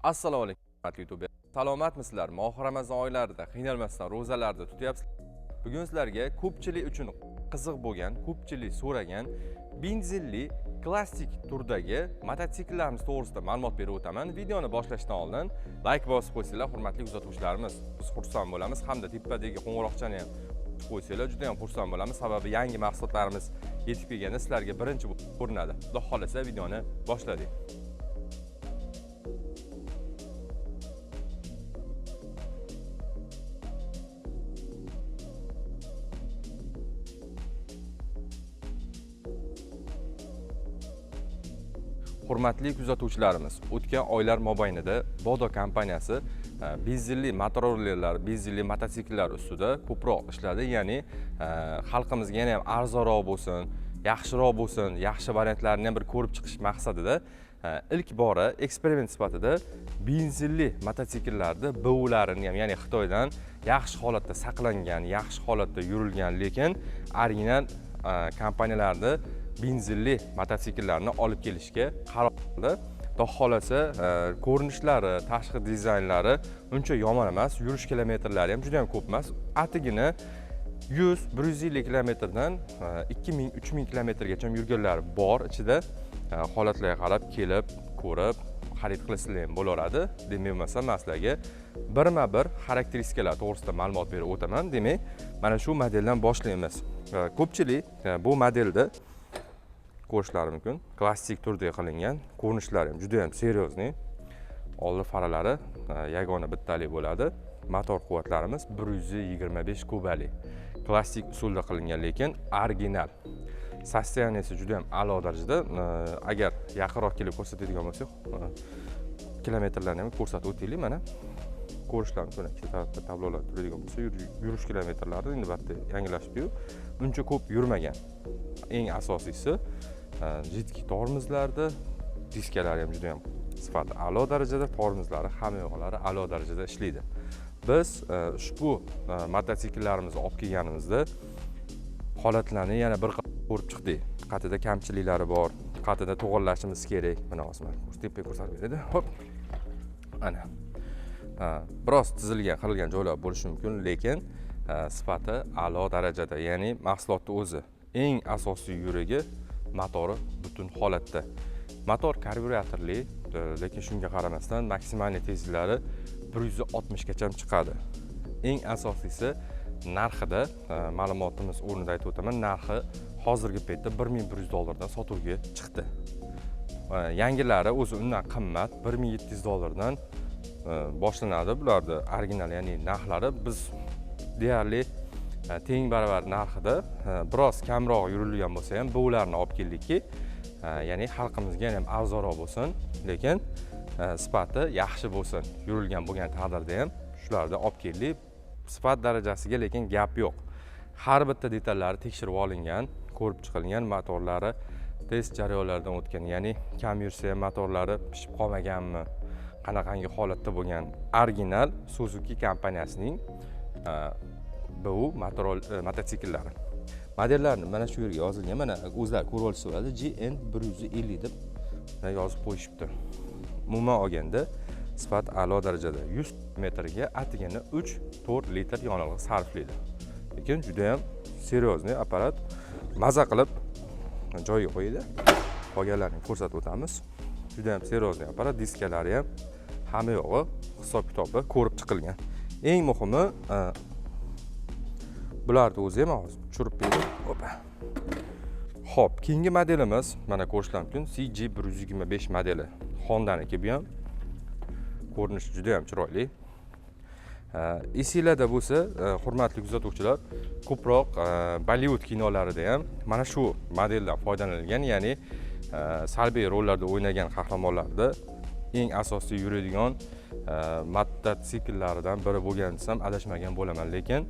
Assalomu alaykum hurmatli YouTube. Salomatmisizlar? Mohi Ramazon oylarida qiynalmasdan ro'zalarni tutyapsizlar. Bugun sizlarga ko'pchilik uchun qiziq bo'lgan, ko'pchilik so'ragan benzinli klassik turdagi mototsikllarimiz to'g'risida ma'lumot berib o'taman. Videoni boshlashdan oldin like bosib qo'ysanglar, hurmatli kuzatuvchilarimiz, biz xursand bo'lamiz hamda tepadagi qo'ng'iroqchani ham qo'ysanglar juda ham xursand bo'lamiz. Sababi yangi mahsulotlarimiz yetib kelganda sizlarga birinchi bo'lib ko'rinadi. Xudo xohlasa videoni boshladik. Hurmatli kuzatuvchilarimiz, o'tgan oylar mobaynida Bodo kompaniyasi benzinli motorollerlar, benzinli mototsikllar ustida ko'proq ishladi. Ya'ni xalqimizga yana ham arzonroq bo'lsin, yaxshiroq bo'lsin, yaxshi variantlarini ham bir ko'rib chiqish maqsadida ilk bora eksperiment sifatida benzinli mototsikllarni BUlarini ham, ya'ni Xitoydan yaxshi holatda saqlangan, yaxshi holatda yurilgan, lekin original kompaniyalarni benzinli mototsikllarni olib kelishga qaror qildi. Xudo xohlasa, ko'rinishlari, tashqi dizaynlari uncha yomon emas, yurish kilometrlari ham juda ham ko'p emas. Atigini 100-150 kilometrdan 2000-3000 kilometrgacha yurganlari bor ichida. Holatlarga qarab kelib, ko'rib, xarid qilsanglar ham bo'laveradi. Demak, bo'lmasa men sizlarga birma-bir xarakteristikalar to'g'risida ma'lumot berib o'taman. Demak, mana shu modeldan boshlaymiz. Ko'pchilik bu modelda ko'rishlari mumkin. Klassik turda qilingan, ko'rinishlari ham juda ham seriyozniy. Oldi faralari yagona bittalik bo'ladi. Motor quvvatlarimiz 125 kubali. Klassik usulda qilingan, lekin original. Sostoyaniyasi juda ham a'lo darajada. Agar yaqinroq kelib ko'rsatadigan bo'lsak, kilometrlarni ham ko'rsatib o'taylik mana. Ko'rishlar mumkin, ikkita tarafda tablolar turadigan bo'lsa, yurish kilometrlari endi bitta yangilashibdi-yu, uncha ko'p yurmagan. Eng asosiysi, jiddiy tormozlarda, diskalari ham juda ham sifati a'lo darajada, tormozlari, hamma yoqlari a'lo darajada ishlaydi. Biz ushbu mototsikllarimizni olib kelganimizda holatlarni yana bir ko'rib chiqdik. Qatida kamchiliklari bor, qatida to'g'irlashimiz kerak. Mana hozir mana tepaga ko'rsatib beradi. Hop. Ana. Biroz tizilgan, qirilgan joylar bo'lishi mumkin, lekin sifati a'lo darajada, ya'ni mahsulotning o'zi eng asosiy yuragi motori butun holatda. Motor karbyuratorli, lekin shunga qaramasdan maksimal tezliklari 160 gacha chiqadi. Eng asosiysi narxida, ma'lumotimiz o'rnida aytib o'taman, narxi hozirgi paytda 1100 dollardan sotuvga chiqdi. Yangilari o'zi undan qimmat, 1700 dollardan boshlanadi. Bularni original, ya'ni narxlari biz deyarli teng barobar narxida, biroz kamroq yurilgan bo'lsa ham bularni olib keldikki, ya'ni xalqimizga ham arzonroq bo'lsin, lekin sifati yaxshi bo'lsin. Yurilgan bo'lgan taqdirda ham shularni olib keldik. Sifat darajasiga lekin gap yo'q. Har bitta detallari tekshirib olingan, ko'rib chiqilgan, motorlari test jarayonlaridan o'tgan, ya'ni kam yursa ham motorlari pishib qolmaganmi, qanaqangi holatda bo'lgan original Suzuki kompaniyasining bu mototsikllari. Modellarni mana shu yerga yozilgan, mana o'zlari ko'rib olishsa bo'ladi, GN 150 deb mana yozib qo'yishibdi. Umuman olganda sifat a'lo darajada. 100 metrga atigini 3-4 litr yonilg'i sarflaydi. Lekin juda ham seriyozniy apparat, maza qilib joyiga qo'yadi. Qolganlarini ko'rsatib o'tamiz. Juda ham seriyozniy apparat, diskalari ham hamma yo'g'i hisob-kitobi ko'rib chiqilgan. Eng muhimi, bularni o'zi ham hozir tushirib berdim. Hoppa. Xo'p, keyingi modelimiz mana ko'rishlar mumkin, CG 125 modeli. Honda'niki bu ham. Ko'rinishi juda ham chiroyli. Esinglarda bo'lsa, hurmatli kuzatuvchilar, ko'proq Bollywood kinolarida ham mana shu modeldan foydalanilgan, ya'ni salbiy rollarda o'ynagan qahramonlarda eng asosiy yuradigan mototsikllaridan biri bo'lgan desam adashmagan bo'laman, lekin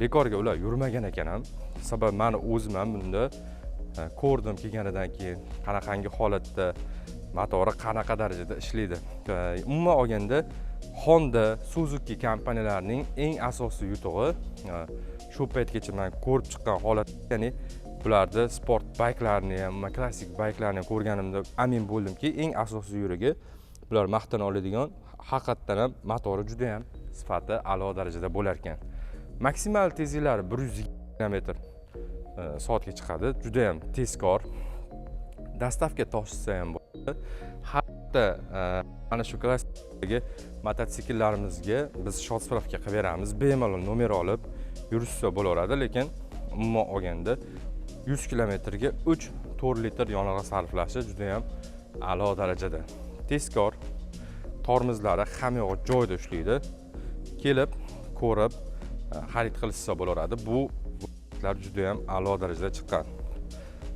bekorga ular yurmagan ekan ham. Sababi meni o'zim ham bunda ko'rdim kelganidan keyin qanaqangi holatda motori qanaqa darajada ishlaydi. Umuman olganda Honda, Suzuki kompaniyalarining eng asosiy yutug'i, shu paytgacha men ko'rib chiqqan holat, ya'ni bularni sport bayklarini ham, umuman klassik bayklarini ham ko'rganimda amin bo'ldimki, eng asosiy yuragi Bular maqtana oladigan, haqiqatdan ham motori juda ham sifati a'lo darajada bo'lar ekan. Maksimal tezliklari 100 kilometr soatga chiqadi. Juda ham tezkor. Dastavka toshsa ham bo'ladi. Hatto mana shu klassdagi mototsikellarimizga biz shot spravka qilib beramiz. Bemalol nomer olib yurishsa bo'laveradi, lekin umuman olganda 100 kilometrga 3-4 litr yonilg'i sarflashi juda ham a'lo darajada. Tezkor, tormozlari hamma yo'q joyida ushlaydi. Kelib, ko'rib, xarid qilishsa bo'laveradi. Bu juda ham a'lo darajada chiqqan.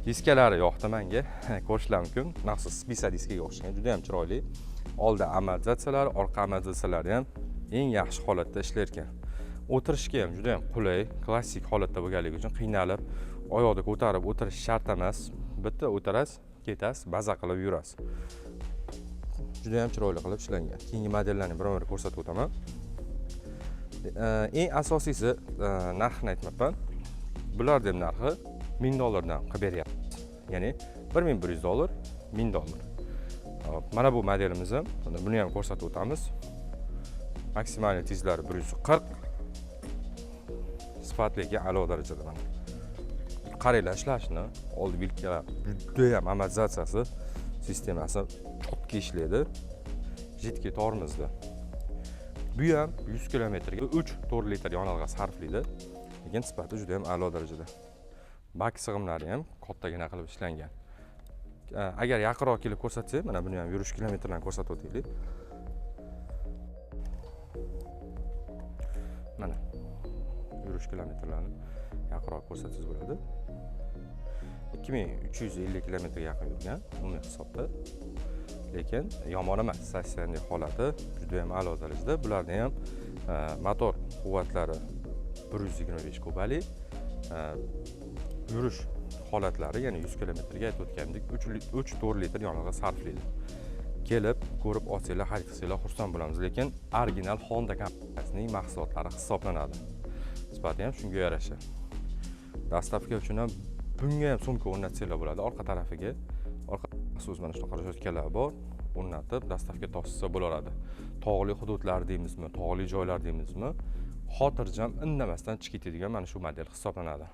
Diskalari yoqdi menga, ko'rishlar mumkin. Maxsus spisa diskaga o'xshagan, juda ham chiroyli. Oldi amortizatsiyalari, orqa amortizatsiyalari ham eng yaxshi holatda ishlar ekan. O'tirishga ham juda ham qulay, klassik holatda bo'lganligi uchun qiynalib, oyoqni ko'tarib o'tirish shart emas. Bitta o'tirasiz, ketasiz, baza qilib yurasiz. Juda ham chiroyli qilib ishlangan. Keyingi modellarni birma-bir ko'rsatib o'taman. Eng asosiysi, narxini aytmabman. Bularning narxi ming dollardan qilib beryapmiz. Ya'ni bir ming bir yuz dollar, ming dollar. Hop, mana bu modelimiz ham, buni ham ko'rsatib o'tamiz. Maksimal tezlari 140. Sifatligi a'lo darajada mana. Qaranglar ishlashini, oldi vilkalar juda ham amortizatsiyasi sistemasi chotki ishlaydi. Jiddiy tormozda. Bu ham 100 kilometrga 3-4 litr yonilg'i sarflaydi. Lekin sifati juda ham a'lo darajada. Bak sig'imlari ham kattagina qilib ishlangan. Agar yaqinroq kelib ko'rsatsak, mana buni ham yurish kilometrlarini ko'rsatib o'taylik. Mana yurish kilometrlarini yaqinroq ko'rsatsangiz bo'ladi. ikki ming uch yuz ellik kilometrga yaqin yurgan umumiy hisobda. Lekin yomon emas, statsiyaning holati juda ham a'lo darajada. Bularning ham motor quvvatlari 125 kubali, yurish holatlari, ya'ni 100 kilometrga aytib o'tganimdek, 3-4 litr yonilg'i sarflaydi. Kelib ko'rib olsanglar, xarid qilsanglar xursand bo'lamiz, lekin original Honda kompaniyasining mahsulotlari hisoblanadi. Sifati ham shunga yarasha. Dastavka uchun ham bunga ham sumka o'rnatsanglar bo'ladi, orqa tarafiga. Orqa maxsus mana shunaqa roshetkalar bor, o'rnatib dastavka toshsa bo'laveradi. Tog'li hududlar deymizmi, tog'li joylar deymizmi, xotirjam indamasdan chiqib ketadigan mana shu model hisoblanadi.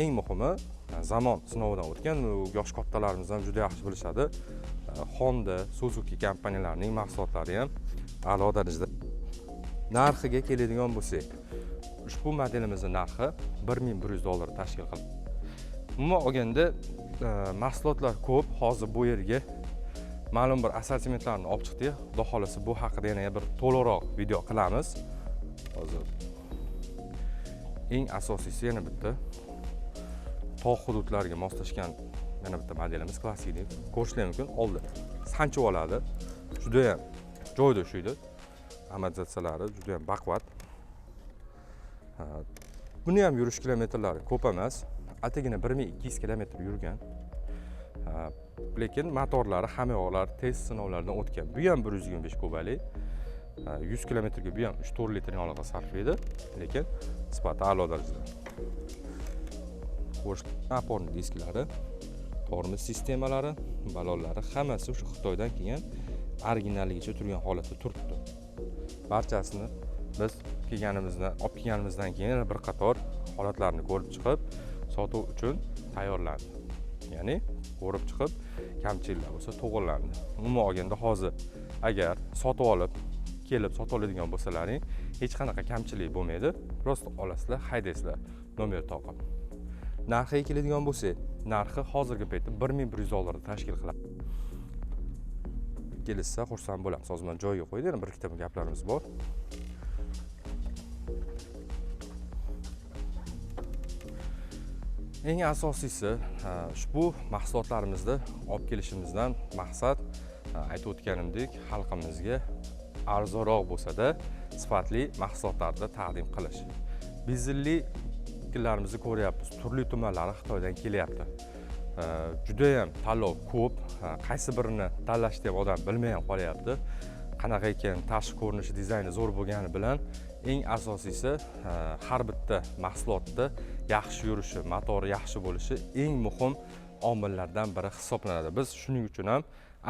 Eng muhimi, zamon sinovidan o'tgan, yosh kattalarimiz ham juda yaxshi bilishadi. Honda, Suzuki kompaniyalarining mahsulotlari ham a'lo darajada. Narxiga keladigan bo'lsak, ushbu modelimizning narxi bir ming bir yuz dollar tashkil qiladi. Umuman olganda, mahsulotlar ko'p. Hozir bu yerga ma'lum bir assortimentlarni olib chiqdik. Xudo xolasa bu haqida yana bir to'liqroq video qilamiz. Hozir eng asosiysi yana bitta tog' hududlariga moslashgan yana bitta modelimiz klassik deb ko'rishlar mumkin. Oldi sanchib oladi, juda ham joyida ushlaydi, amortizatsiyalari juda ham baquvvat. Buni ham yurish kilometrlari ko'p emas, atagina bir ming ikki yuz kilometr yurgan. Lekin motorlari hamma yoqlari test sinovlardan o'tgan. Bu ham 125 kubali. 100 kilometrga bu ham 3-4 litr yonilg'i sarflaydi, lekin sifati a'lo darajada. Ko'rish oporni disklari, tormoz sistemalari, balonlari hammasi shu Xitoydan kelgan originalligicha turgan holatda turibdi. Barchasini biz olib kelganimizdan keyin yana bir qator holatlarni ko'rib chiqib, sotuv uchun tayyorlandi. Ya'ni ko'rib chiqib, kamchiliklar bo'lsa to'g'rilandi. Umuman olganda hozir agar sotib olib, kelib sotib oladigan bo'lsalaring, hech qanaqa kamchilik bo'lmaydi. Prosta olasizlar, haydaysizlar, nomer toqib. Narxiga keladigan bo'lsak, narxi hozirgi paytda bir ming bir yuz dollarni tashkil qiladi. Kelishsa xursand bo'lamiz. Hozir mana joyiga qo'ydik, yana bir ikkita gaplarimiz bor. Eng asosiysi, ushbu mahsulotlarimizni olib kelishimizdan maqsad, aytib o'tganimdek, xalqimizga arzonroq bo'lsa-da sifatli mahsulotlarni taqdim qilish. Benzinli mototsikllarimizni ko'ryapmiz, turli tumanlari Xitoydan kelyapti. Juda ham tanlov ko'p, qaysi birini tanlashni ham odam bilmay ham qolyapti. Qanaqa ekan, tashqi ko'rinishi, dizayni zo'r bo'lgani bilan eng asosiysi, har bitta mahsulotda yaxshi yurishi, motori yaxshi bo'lishi eng muhim omillardan biri hisoblanadi. Biz shuning uchun ham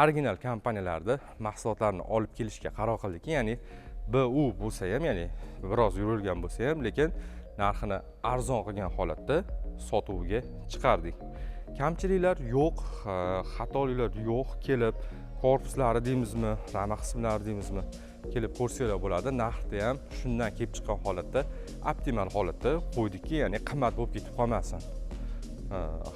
Original kompaniyalarda mahsulotlarni olib kelishga qaror qildik, ya'ni BU bo'lsa ham, ya'ni biroz yurilgan bo'lsa ham, lekin narxini arzon qilgan holatda sotuvga chiqardik. Kamchiliklar yo'q, xatoliklar yo'q. Kelib korpuslari deymizmi, rama qismlari deymizmi, kelib ko'rsanglar bo'ladi. Narxni ham shundan kelib chiqqan holatda optimal holatda qo'ydikki, ya'ni qimmat bo'lib ketib qolmasin,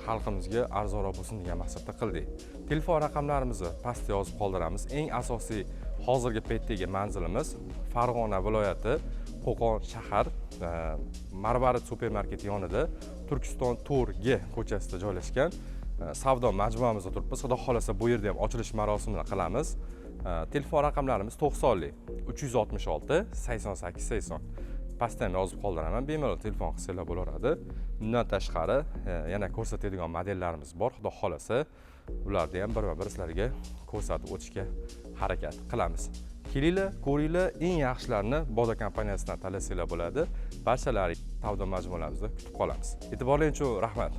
xalqimizga arzonroq bo'lsin degan maqsadda qildik. Telefon raqamlarimizni pastda yozib qoldiramiz. Eng asosiy hozirgi paytdagi manzilimiz Farg'ona viloyati, Qo'qon shahar, Marvarid supermarketi yonida, Turkiston 4G ko'chasida joylashgan savdo majmuamizda turibmiz. Xudo xohlasa, bu yerda ham ochilish marosimini qilamiz. Telefon raqamlarimiz 90 366 88 80. Pastda ham yozib qoldiraman, bemalol telefon qilsanglar bo'laveradi. Bundan tashqari yana ko'rsatadigan modellarimiz bor. Xudo xohlasa, ularni ham birma bir sizlarga ko'rsatib o'tishga harakat qilamiz. Kelinglar, ko'ringlar, eng yaxshilarini Bodo kompaniyasidan tanlasanglar bo'ladi. Barchalari savdo majmualarimizda kutib qolamiz. E'tiborlaring uchun rahmat.